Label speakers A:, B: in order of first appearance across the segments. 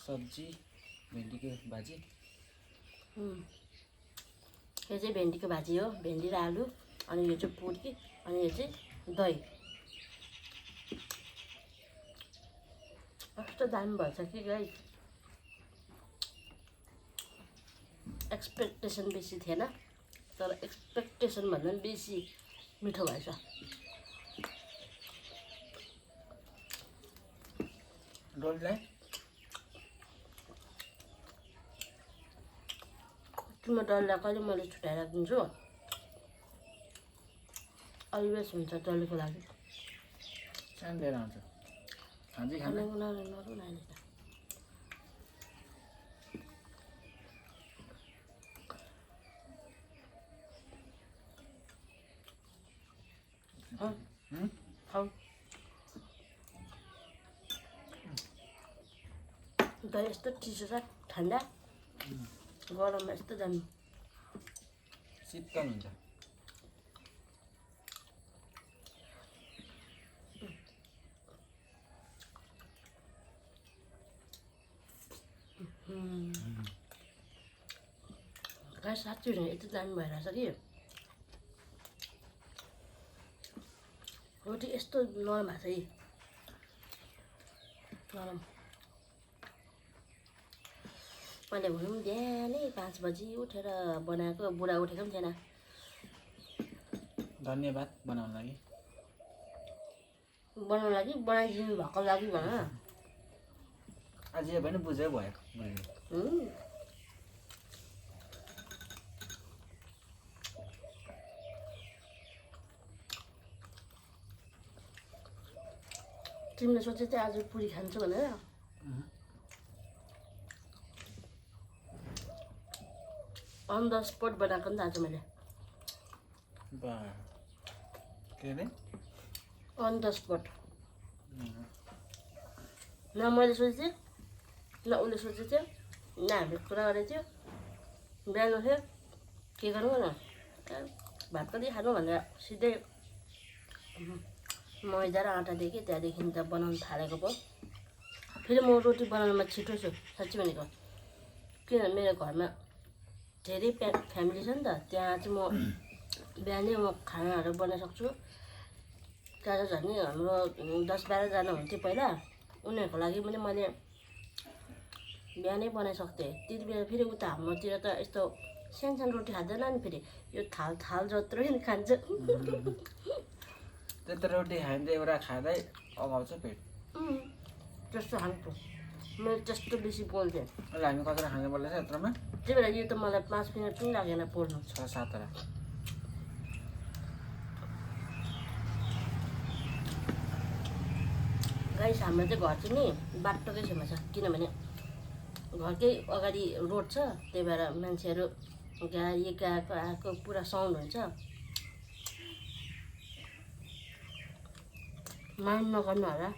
A: सब्जी भेन्डीको भाजी।
B: यो चाहिँ भेन्डीको भाजी हो, भेन्डी र आलु। अनि यो चाहिँ पुरी, अनि यो चाहिँ दही। कस्तो दामी भन्छ कि गाइस, एक्सपेक्टेसन बेसी थिएन, तर एक्सपेक्टेसन भन्दा पनि बेसी मिठो भएछ।
A: डोललाई
B: तिम्रो डल्ला कहिले मैले छुट्याएर दिन्छु, अलवेज हुन्छ डल्लेको लागि।
A: सानो लिएर आउँछ खाँदै खाँदै।
B: नरु नानी खाऊ। दही यस्तो चिसो छ, ठन्डा गरममा यस्तो दामी
A: शीतल हुन्छ।
B: गाई साँच्चै होइन, यति दामी भइरहेछ कि रोटी यस्तो नरम भएको छ यी, नरम। मैले भनौँ बिहानै 5 बजी उठेर बनाएको, बुढा उठेको पनि थिएन।
A: धन्यवाद बनाउन लागि,
B: बनाइदिनु भएको लागि भन।
A: आज यो पनि बुझ्यो भएको।
B: तिमीले सोचे चाहिँ आज पुरी खान्छु भनेर, अन द स्पट बनाएको नि त आज मैले।
A: के अरे
B: अन द स्पट, न मैले सोचेँ न उसले सोचेको थियो, न हामीले कुरा गरेको थियो। बिहान उठ्यो के गर्नु न, भात कति खानु भनेर सिधै मैदा र आँटा दिएँ कि त्यहाँदेखि त बनाउनु थालेको पो। फेरि म रोटी बनाउनुमा छिटो छु साँच्ची भनेको, किनभने मेरो घरमा धेरै फ्यामिली छ नि त। त्यहाँ चाहिँ म बिहानै म खानाहरू बनाइसक्छु। त्यहाँ चाहिँ झन् हाम्रो 10-12 जना हुन्थ्यो पहिला, उनीहरूको लागि पनि मैले बिहानै बनाइसक्थेँ। त्यति बेला फेरि उता हाम्रोतिर त यस्तो सानो रोटी खाँदैन नि, फेरि यो थाल जत्रो नि खान्छ।
A: त्यत्रो रोटी खाँदै एउटा खाँदै अगाउँछ पेट।
B: त्यस्तो खान्छु मैले, त्यस्तो बेसी पोल्थेँ।
A: अहिले हामी कतिवटा खाँदै बोल्दैछ यत्रोमा?
B: त्यही भएर यो त मलाई 5 मिनट पनि लागेन पोल्नु।
A: 6-7वटा।
B: गाइस हाम्रो चाहिँ घर चाहिँ नि बाटोकै छेउमा छ, किनभने घरकै अगाडि रोड छ। त्यही भएर मान्छेहरू गाडी गएको आएको पुरा साउन्ड हुन्छ। माइन्ड नगर्नु होला।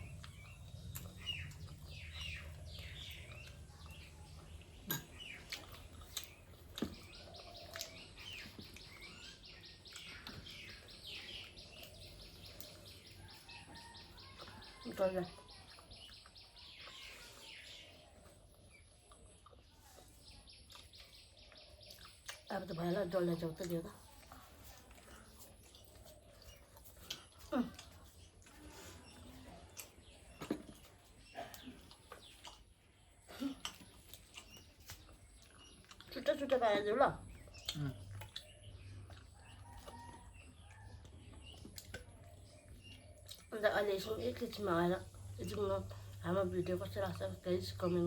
B: अब त भयो होला, डल्ला जाउ त दियो त। छुट्टा पारेर दिउ ल। अन्त अहिले एकैछिनमा आएर जाउँ न, हाम्रो भिडियो कस्तो लाग्छ गाइस कमेन्ट